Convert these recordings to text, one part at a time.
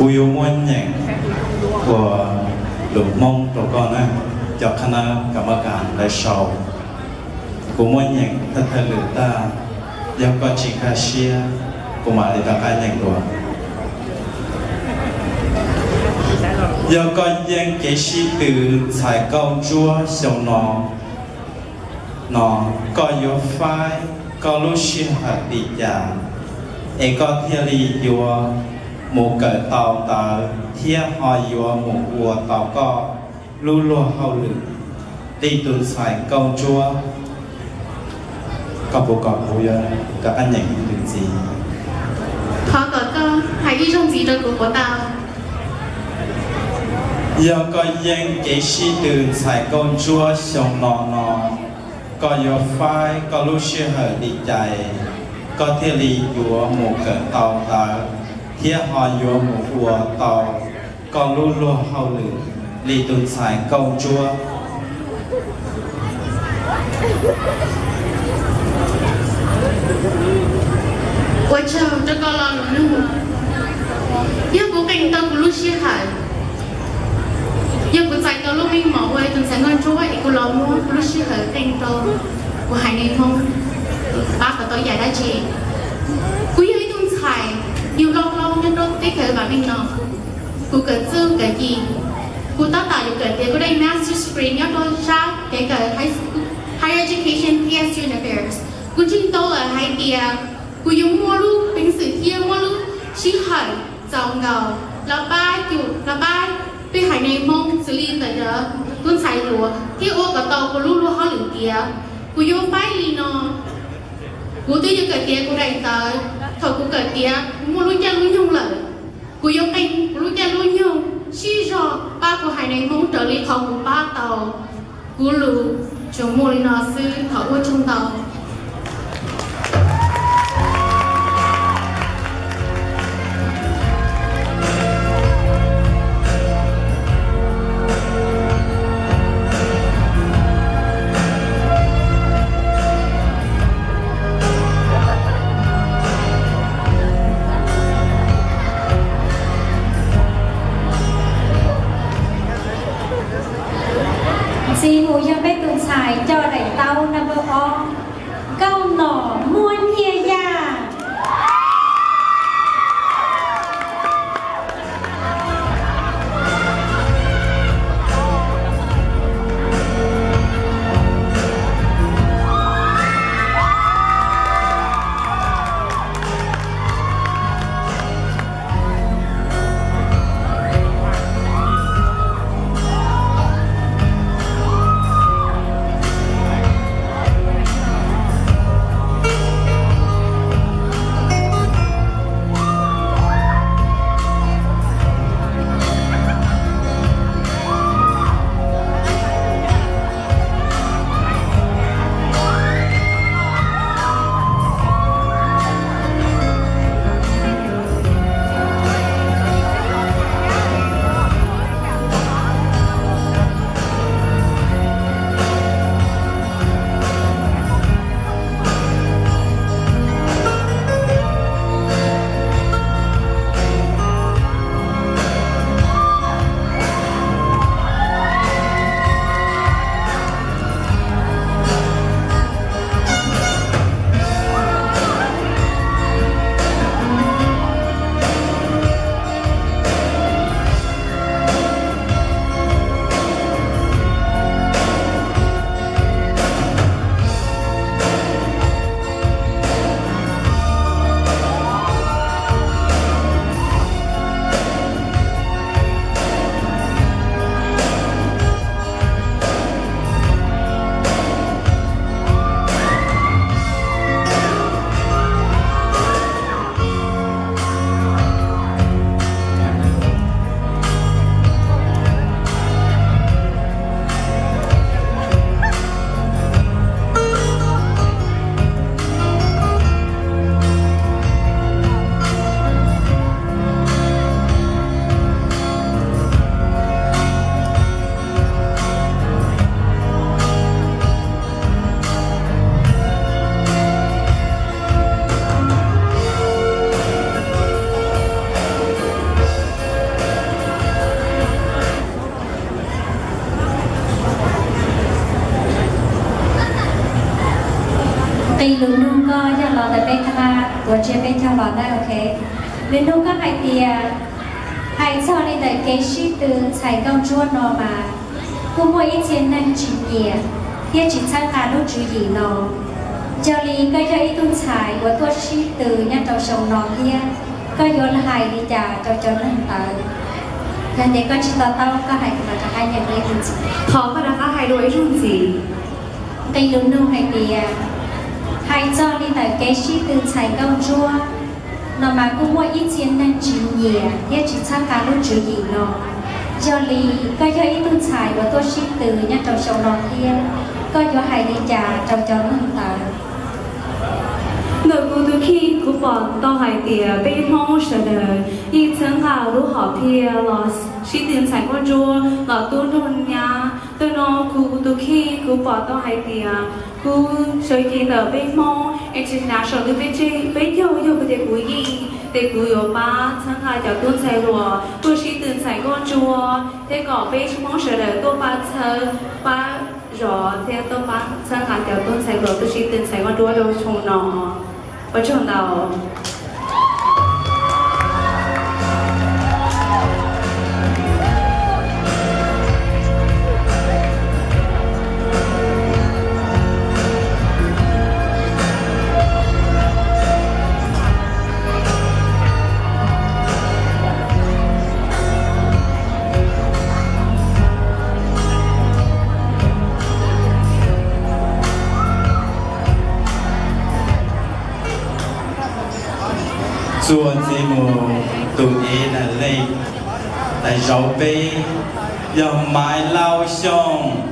Kuv yuav muab nyeem ua lus Hmoob rau koj na, cov qhab nab kam mab kas lawv sau. Kuv muab nyeem thawj thawj lwm tag, yog koj tsis nkag siab, kuv mam li rov qab nyeem dua. Yog koj yeej kev sib tw ntxhais nkauj ntsuab xyoo no, no, koj yuav faib koj lub sij hawm li cas es koj thiaj li yuav mus kawm tau ntawv thiab ho yuav mus ua tau koj lub luag hauj lwm li tus ntxhais nkauj ntsuab? Koj puas kom kuv yuav rov qab nyeem ib lwm ntxiv? Thov kom koj hais ib zaug ntxiv rau kuv puas tau? Yog koj yeej kev sib tw ntxhais nkauj ntsuab xyoo no no, koj yuav faib koj lub sij hawm li cas koj thiaj li yuav mus kawm tau ntawv thiab ho yuav mus ua tau koj lub luag hauj lwm li tus ntxhais nkauj ntsuab? Ua tsaug rau koj los lus nug. Yog kuv qee tau kuv lub sij hawm, yog kuv txais tau lub meej mom ua tus ntxhais nkauj ntsuab es kuv los muab kuv lub sij hawm qee rau kuv haiv neeg Hmoob pab kom tau yam dab tsi? Kuv yog ib tug ntxhais yug loj hlob nyob rau teb chaws vam meej no. Kuv kawm txuj kawm ci, kuv tab tom yuav kawm tiav kuv daim master's degree nyob rau sab kev kawm higher education, P S U and affairs. Kuv ntseeg tau lawm hais tias kuv yuav muaj lub peev xwm thiab muaj lub sij hawm txaus nkaus los pab, los pab peb haiv neeg Hmoob xws li ntawm tus ntxhais hluas thiab ua kom tau kuv lub luag hauj lwm tiav. Kuv yuav faib li no. Kuv twb yuav kawm tiav kuv daim ntawv, thaum kuv kawm tiav kuv muaj lub caij lub nyoog lawm, kuv yuav qee kuv lub caij lub nyoog sib zog pab kuv haiv neeg Hmoob raws li qhov kuv pab tau. Kuv lus tsuas muaj li no xwb, thov ua tsaug ntau. Ntxiv mus yog peb tus ntxhais coj daim ntaub number ob. Ua tsiab peb caug los na, ok. Lwm hnub koj hais tias, hais txog li ntawm kev sib tw ntxhais nkauj ntsuab no mas kuj muaj ib txhia neeg tsis nyiam thiab tsis txhawb nqa lub tswv yim no. Yog li koj yog ib tug ntxhais uas tuaj sib tw nyob rau xyoo no thiab, koj yuav hais li cas rau cov neeg ntawd? Yog tias koj tsis to taub, koj hais kuv mam rov qab nyeem ib lus ntxiv. Thov koj rov qab hais dua ib zaug ntxiv. Nqe lus nug hais tias, hais txog li ntawm kev sib tw ntxhais nkauj ntsuab no mas kuj muaj ib txhia neeg tsis nyiam thiab tsis txhawb nqa lub tswv yim no. Yog li koj yog ib tug ntxhais uas tuaj sib tw nyob rau xyoo no thiab, koj yuav hais li cas rau cov neeg ntawd? Ntawm kuv tus kheej kuv pom tau hais tias peb Hmoob sawv daws yeej txhawb nqa lub hom phiaj los sib tw ntxhais nkauj ntsuab los tub nraug nyab. Tam sim no kuv tus kheej kuv pom tau hais tias kuv sawv cev ntawm peb Hmoob international twb peb peb caug yog kuv tias kuv yeej, ces kuv yuav pab txhawb nqa cov tub ntxhais hluas tuaj sib tw ntxhais nkauj ntsuab thiab kom peb Hmoob sawv daws tuaj pab txhawb pab zov thiab tuaj pab txhawb nqa cov tub ntxhais hluas tuaj sib tw ntxhais nkauj ntsuab rau xyoo no. Ua tsaug ntau. Txuas ntxiv mus tus ib na lej, lawv zauv peb yog Maiv Lauj Xyooj.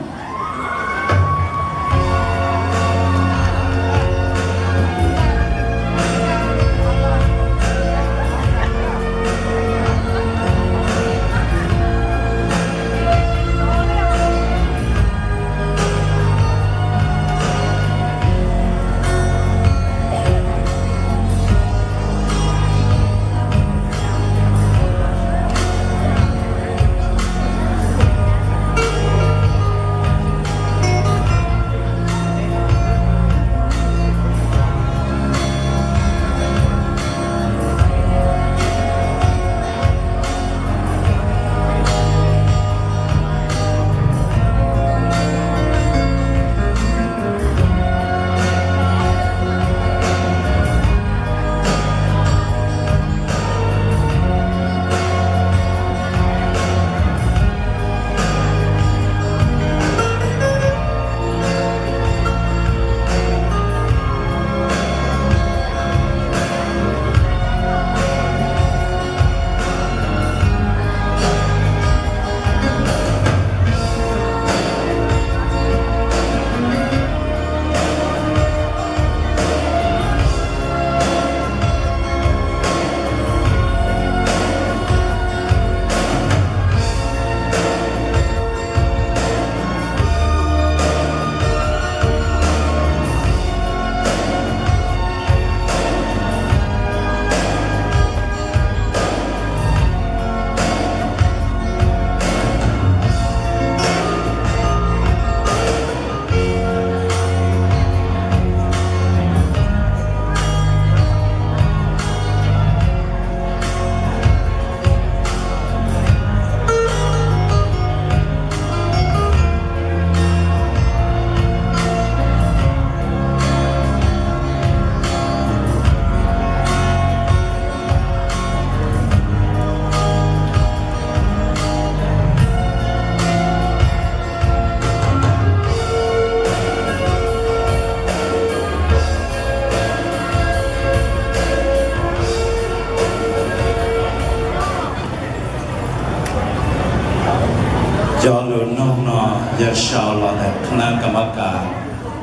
Cov lus nug no yog sau los ntawm Khnab Kam Mab Kas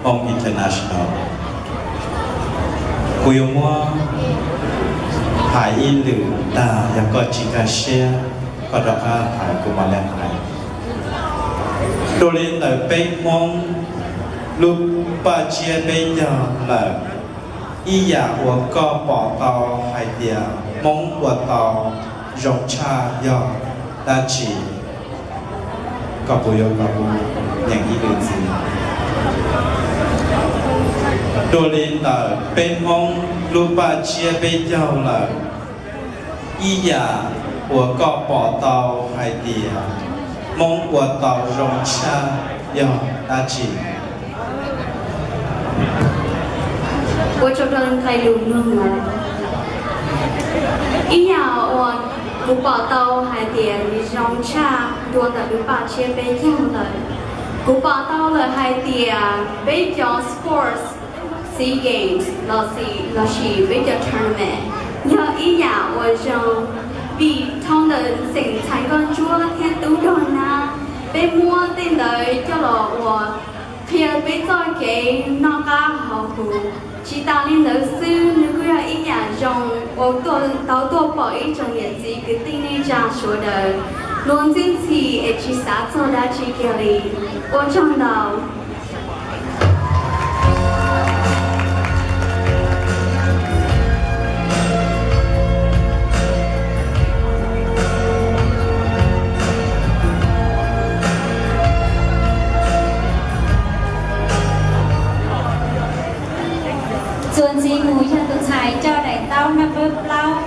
Hmoob International. Kuv yuav muab hais ib lwm tag, yog koj tsis nkag siab, koj rov qab hais kuv mam li hais. Dua li ntawm peb Hmoob lub paj tsiab peb caug lawm, ib yam uas koj pom tau hais tias Hmoob ua tau zoo tshaj yog dab tsi? Koj puas yuav kom kuv nyeem ib lwm ntxiv? Dua li ntawm peb Hmoob Lub paj tsiab peb caug lawm, ib yam uas koj pom tau hais tias Hmoob ua tau zoo tshaj yog dab tsi? Ua tsaug rau nqe lus nug lawm. Ib yam uas kuv pom tau hais tias zoo tshaj dua ntawm lub paj tsiab peb caug lawm, kuv pom tau lawm hais tias peb cov sports, SEA Games los sis, los sis peb cov tournament yog ib yam uas zoo, vim dhau ntawm xeem ntxhais nkauj ntsuab thiab tub rog nab, peb muab tej ntawd coj los ua qhia peb txoj kev noj qab haus huv. Tsis tas li ntawd xwb, nws kuj yog ib yam zoo uas tau tuaj pom ib tsoom niam txiv kwv tij neej tsa sawv daws luag ntxhi ntxhi es tsis xav txog dab tsi kiag li. Ua tsaug ntau. Txuas ntxiv mus yog tus ntxhais coj daim ntaub number plaub,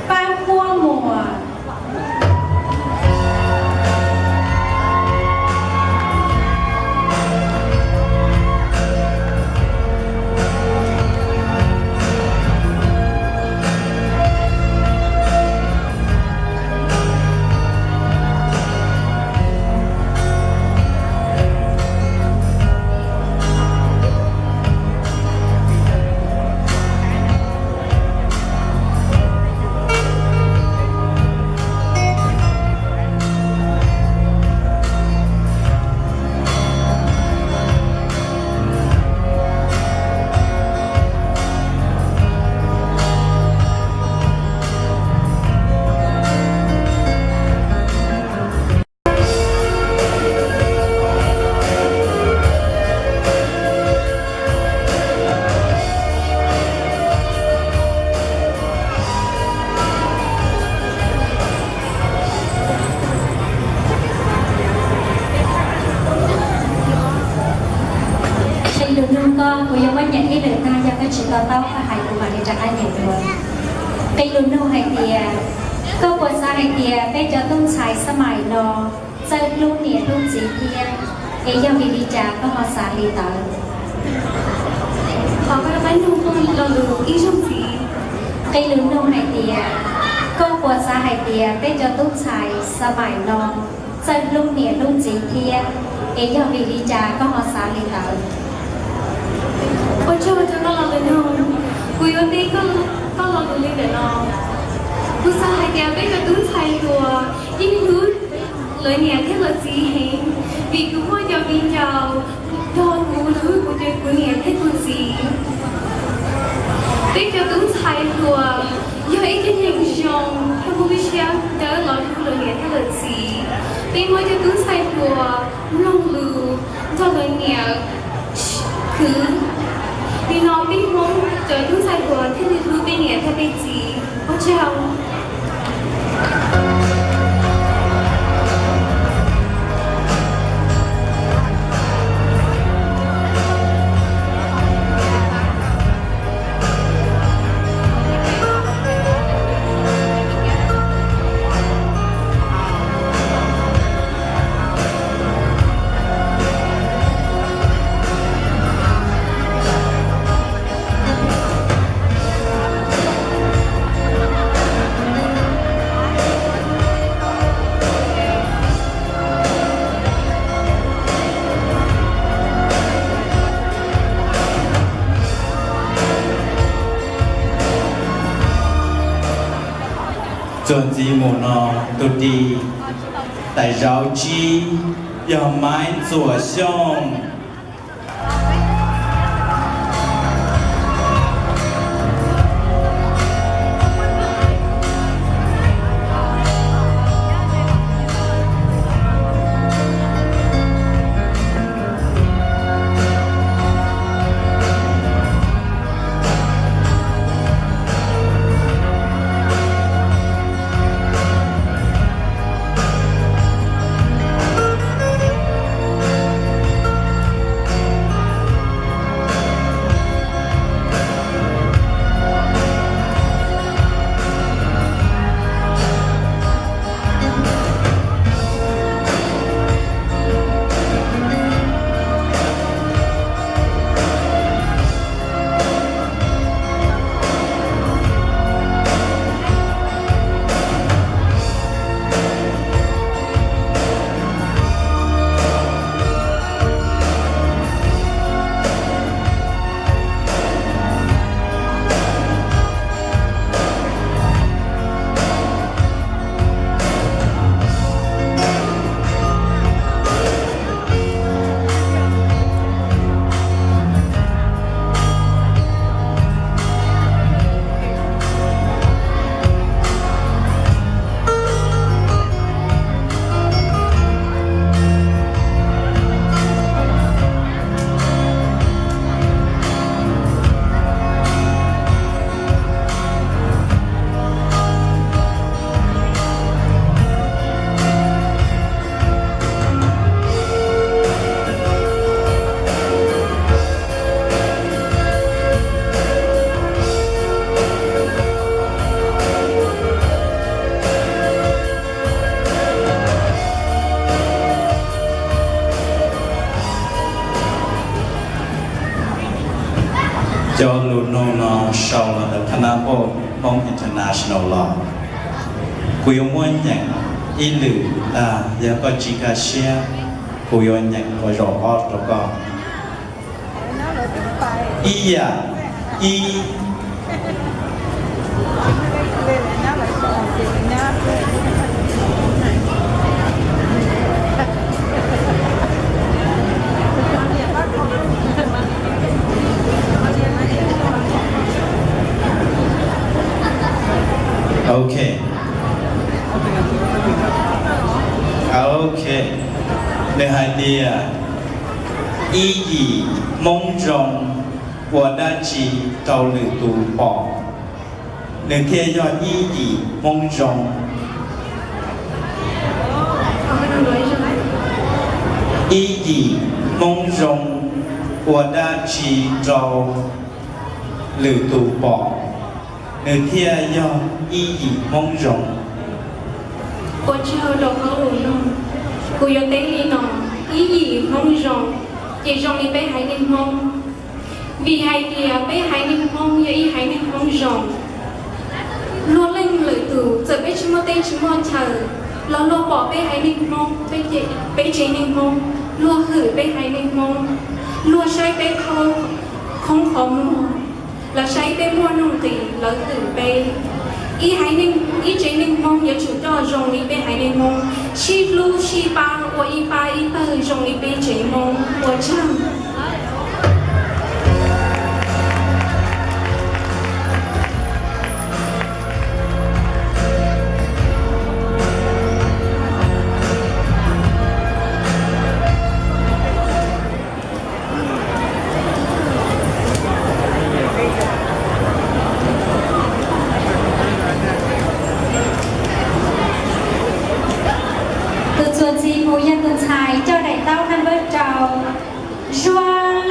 Pab Huab Muas. Qee lus nug koj, kuv yuav muab nyeem ib lwm tag, yog koj tsis to taub koj hais kuv mam li rov qab nyeem dua. Qee lus nug hais tias, koj puas xav hais tias peb cov tub ntxhais xab mais no txawj hlub niam hlub txiv thiab? Es yog vim li cas koj ho xav li ntawd? Thov koj rov qab nug lo lus ib zaug ntxiv. Qee lus nug hais tias, koj puas xav hais tias peb cov tub ntxhais xab mais no txawj hlub niam hlub txiv thiab? Es yog vim li cas koj ho xav li ntawd? Ua tsaug rau koj lo lus nug. Kuv yuav teb koj lo lus li ntawm no. Kuv xav hais tias peb cov tub ntxhais hluas yeej hlub lawv niam thiab lawv txiv heev, vim kuv muaj cov viv ncaus nrog kuv hlub kuv cov, kuv niam thiab kuv txiv. Peb cov tub ntxhais hluas yog ib cov neeg zoo thiab muaj lub siab dawb los hlub lawv niam thiab lawv txiv. Peb muab cov tub ntxhais hluas mloog lus, nrog lawv niam khwv. Nim no peb Hmoob cov tub ntxhais hluas thiaj li hlub peb niam thiab peb txiv. Ua tsaug. Txuas ntxiv mus no, tus ris daim zauv tsib yog Maiv Ntxuam Xyooj. Qhov no pom Hmoob International los, kuv yuav muab nyeem ib lwm tag, yog koj tsis nkag siab, kuv yuav nyeem ua zaum ob rau koj. Ib yam, ib. Ok. Ok. Nws hais tias ib yim Hmoob zoo ua dab tsi rau lwm tus pom, nws thiaj yog ib yim Hmoob zoo. Ib yim Hmoob zoo ua dab tsi rau lwm tus pom, nws thiaj yog ib yim Hmoob zoo. Ua tsaug rau koj lus nug. Kuv yuav teb li no, ib yim Hmoob zoo, ces zoo li peb haiv neeg Hmoob. Vim hais tias peb haiv neeg Hmoob yog ib haiv neeg Hmoob zoo. Luag leej lwm tus, txawm peb tsis muaj teb tsis muaj chaw, los luag pom peb haiv neeg Hmoob, peb tsev neeg Hmoob, luag hwm peb haiv neeg Hmoob, luag saib peb khoob qhov muag, lawv saib peb muaj nuj nqis, lawv hwm peb. Ib haiv neeg, ib tsev neeg Hmoob yuav tsum coj zoo li peb haiv neeg Hmoob, sib hlub sib pab ua ib pab ib pawg zoo li peb tsev Hmoob. Ua tsaug. Tus txuas ntxiv mus yog tus ntxhais coj daim ntaub naj npawb rau, Zuag.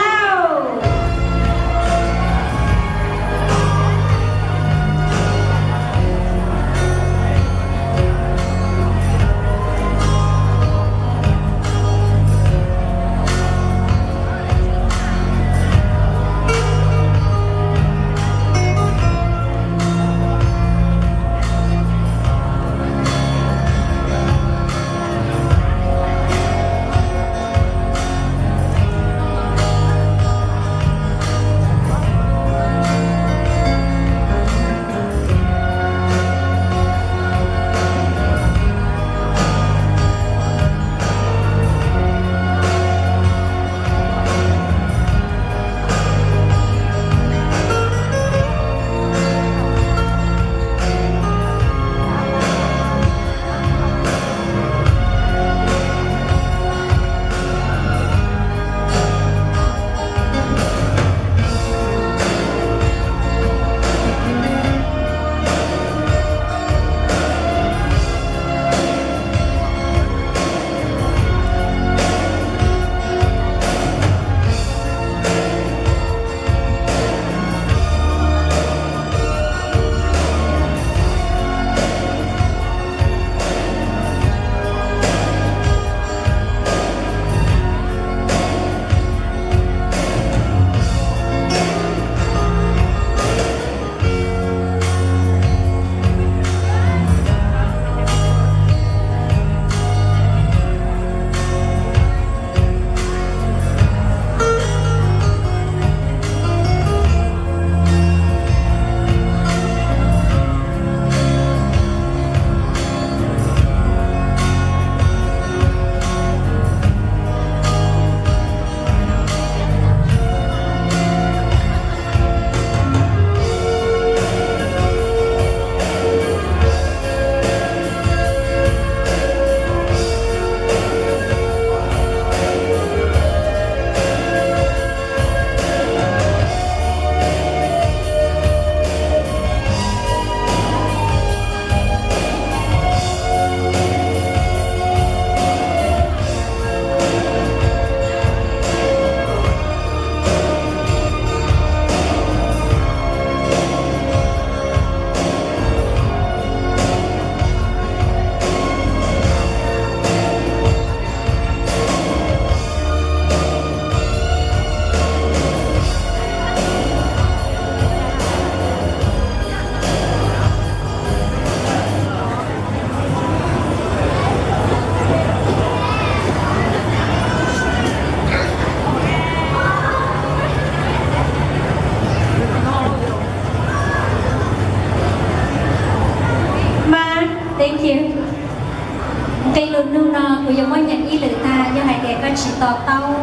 Nqe lus nug no kuv yuav muab nyeem ib lwm tag, yog hais tias koj tsis to taub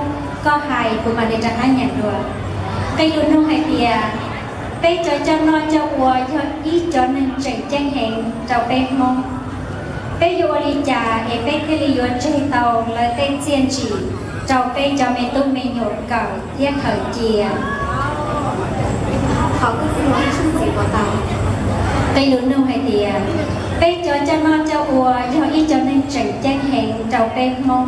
koj hais kuv mam li rov qab nyeem dua. Nqe lus nug hais tias, peb cov coj noj coj ua yog ib cov neeg tseem ceeb heev rau peb Hmoob. Peb yuav ua li cas es peb thiaj li yuav tseg tau lawv tej txiaj ntsim rau peb cov me tub me nyuam kawm thiab khaws cia? Nqe lus nug hais tias, peb cov coj noj coj ua yog ib cov neeg tseem ceeb heev rau peb Hmoob.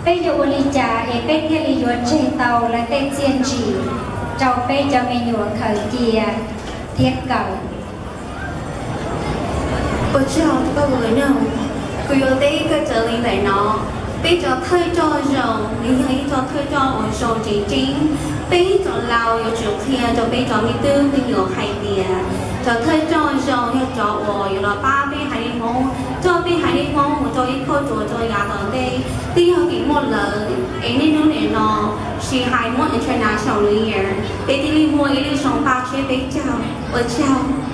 Peb yuav ua li cas es peb thiaj li yuav tseg tau lawv tej txiaj ntsim rau peb cov me nyuam khaws cia thiab kawm? Ua tsaug, kuv yuav teb koj raws li ntawm no. Peb cov thawj coj zoo, nws yog ib co thawj coj uas zoo tseem ceeb. Peb cov laus yuav tsum qhia rau peb cov me tub me nyuam hais tias cov thawj coj zoo yog cov uas yuav los pab peb haiv neeg Hmoob, coj peb haiv neeg Hmoob mus rau ib kauj ruam rau yav tom ntej. Twb yog vim muaj lawv es niaj hnub nim no, tsis hais muaj International New Year, peb thiaj li muaj ib lub xyoo paj tshiab peb caug. Ua tsaug.